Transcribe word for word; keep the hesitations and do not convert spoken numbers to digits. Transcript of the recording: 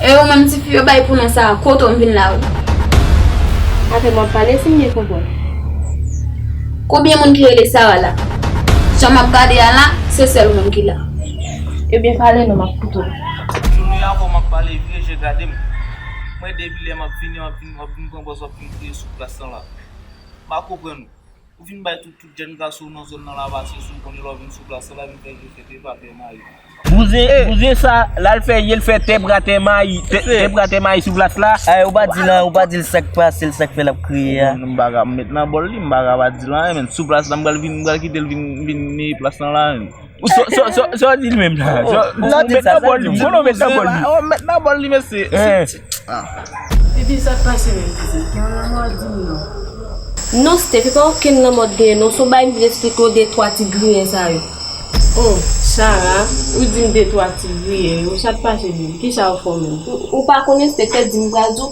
E ou menm tifi yo bay pou non sa a, kote w m vin la wi. Avè m w ap pale si m byen konprann. Konbyen moun ki rele Sara la? Jan m ap gade a la, se sèl ou menm ki la. Ebyen pale non, m ap koute w. Jounen avan m ap pale, vire je gade m. Mwen depi lè m ap vini, w ap vin, w ap vin pran pòz, w ap vin kriye sou plas lan la. M pa konprann ou. Ou vin bay tout, tout jèn gason nan zòn nan la pase sou, konnen lè w vin sou plas la, vin fè je fè te pa fè mayi. Bouzen, bouzen sa, l al fè je l fè te pra te mayi, te, te pra te mayi sou plas la. Ay, ou pa di lan, ou pa di l sa k pase l, sa k fè l ap kriye a. M pa ka met nan bòl li, m pa ka pa di lan, men sou plas la, m pral vin, m pral kite l vin, vin neye plas lan la, men. Ou sa, sa, sa, sa w di l menm la? Sa, ou met nan bòl li, m konnen w met nan bòl li. Ou met nan bòl li, mesye. Epi sa k pase menm, kouzen? Gen yon lanmò di m non. Non, Steph, e pa okenn lanmò t genyen non. Se yon bagay m vin eksplike w de twa ti griyen sa yo. Oh, Sara, ou di m de twa ti griyen yo. Sa k pase menm? Kisa yo fè w menm? Ou, ou pa konnen, Steph, tèt di m pral di w.